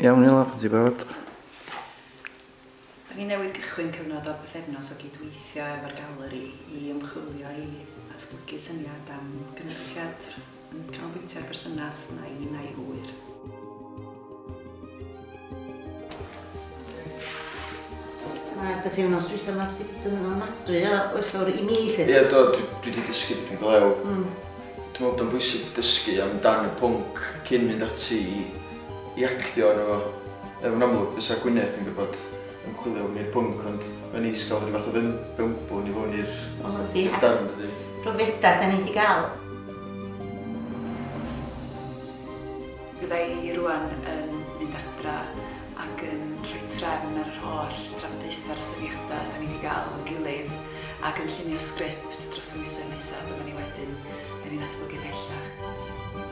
Iawn Ela, pan ti'n barod. Da ni newydd gychwyn cyfnod o bythefnos o gydweithio efo'r Galeri i ymchwilio i ddatblygu syniad am gynhyrchiad yn canolbwyntio ar berthynas nain a'i hwyr. Mae'r bythefnos dwytha 'ma 'di bod yn ofnadwy o werthfawr i mi 'lly. Ie do, dwi dwi 'di dysgu dipyn go lew. Mm. Dwi'n meddwl bod o'n bwysig dysgu amdan y pwnc cyn mynd ati i i actio arno fo. Er yn amlwg fysa Gwyneth yn gwybod ymchwilio fewn i'r pwnc ond mae'n neis gael rhyw fath o fewn- fewnbwn i fewn i'r Wel yndi. i'r darn dydi? Profiadau da ni 'di gael. Fydda i rŵan yn mynd adra ac yn rhoi trefn ar yr holl drafodaethau a'r syniadau da ni 'di gael efo'n gilydd ac yn llunio sgript dros y misoedd nesaf byddwn ni wedyn yn ei ddatblygu ymhellach.